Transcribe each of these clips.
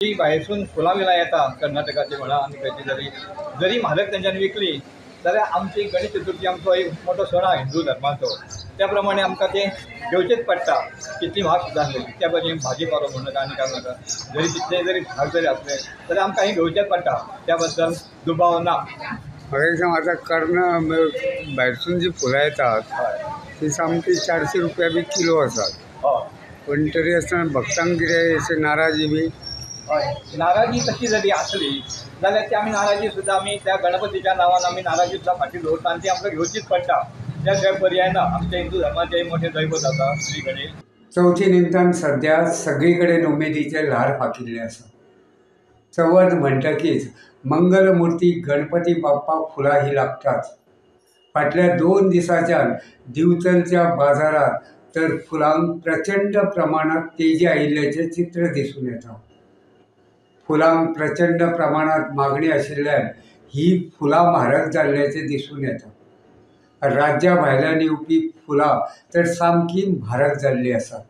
जी भायरसून फुलां बिलां येता कर्नाटकाची म्हणा आनी खंयची जरी जरी म्हारग तेंच्यांनी विकली जाल्यार आमची गणेश चतुर्थी आमचो एक मोठो सण आहा हिंदू धर्माचो, त्या प्रमाणे आमकां तें घेवचेंच पडटा. कितली म्हारग सुद्दां आसली त्या प्रमाणे भाजी पालो म्हणून नाका आनी काय नाका, जरी तितले जरी म्हारग जरी आसले जाल्यार आमकां हें घेवचेंच पडटा, त्या बद्दल दुबाव ना. म्हाका एक सांग, आतां कर्ण भायरसून जी फुलां येतात ती सामकी 400 रुपया बी किलो आसात. हय. पूण तरी आसतना भक्तांक कितें अशें नाराजी बी? हय, नाराजी तशी जरी आसली जाल्यार ती आमी नाराजी सुद्दां आमी त्या गणपतीच्या नांवान आमी नाराजी सुद्दां फाटीं दवरता आनी ती आमकां घेवचीच पडटा, त्या शिवाय पर्याय ना. आमच्या हिंदू धर्माचें मोठें दैवत आसा श्री गणेश. चवथी निमतान सद्या सगळी कडेन उमेदीचें ल्हार फाकिल्लें आसा. चवथ म्हणटकीच मंगलमुर्ती गणपती बाप्पाक फुलां ही लागताच. फाटल्या 2 दिसांच्यान दिवचलच्या बाजारांत तर फुलांक प्रचंड प्रमाणांत तेजी आयिल्ल्याचें चित्र दिसून येता. फुलांक प्रचंड प्रमाणांत मागणी आशिल्ल्यान ही फुलां म्हारग जाल्ल्याचें दिसून येता. राज्या भायल्यान येवपी फुलां तर सामकी म्हारग जाल्ली आसात.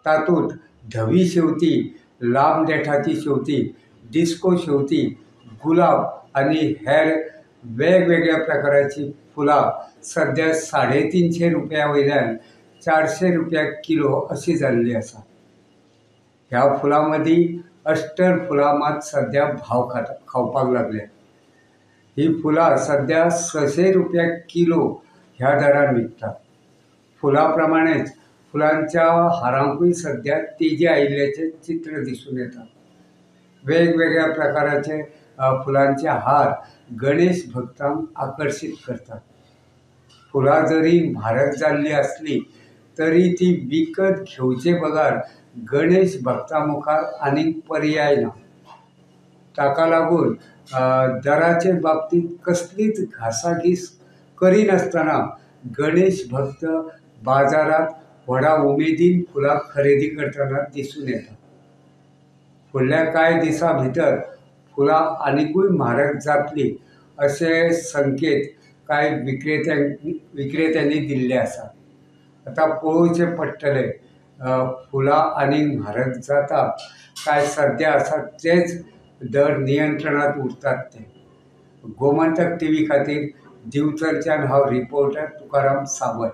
तातूंत धवी शेंवती, लांब देठाची शेंवती, डिस्को शेंवती, गुलाब आनी हेर वेगवेगळ्या प्रकाराची फुलां सद्या 350 रुपया वयल्यान 400 रुपया किलो अशी जाल्ली आसा. ह्या फुलां मदीं अष्टर फुलां मात सद्या भाव खावपाक लागल्या. ही फुलां सद्या 600 रुपया किलो ह्या दरान विकतात. फुलां प्रमाणेच फुलांच्या हारांकूय सद्या तेजी आयिल्ल्याचें चित्र दिसून येता. वेगवेगळ्या प्रकाराचे फुलांचे हार गणेश भक्तांक आकर्शीत करतात. फुलां जरी म्हारग जाल्ली आसली तरी ती विकत घेवचे बगर गणेश भक्तां मुखार आनीक पर्याय ना. ताका लागून दराचे बाबतींत कसलीच घासाघीस करिनासतना गणेश भक्त बाजारांत व्हडा उमेदीन फुलां खरेदी करतना दिसून येता. फुडल्या कांय दिसां भितर फुलां आनिकूय म्हारग जातली अशे संकेत कांय विक्रेत्यांनी दिल्ले आसात. आतां पळोवचें पडटलें फुलां आनीक म्हारग जाता काय सद्या आसा तेच दर नियंत्रणांत उरतात ते. गोमंतक टीव्ही खातीर दिवचलच्यान हांव रिपोर्टर तुकाराम सावंत.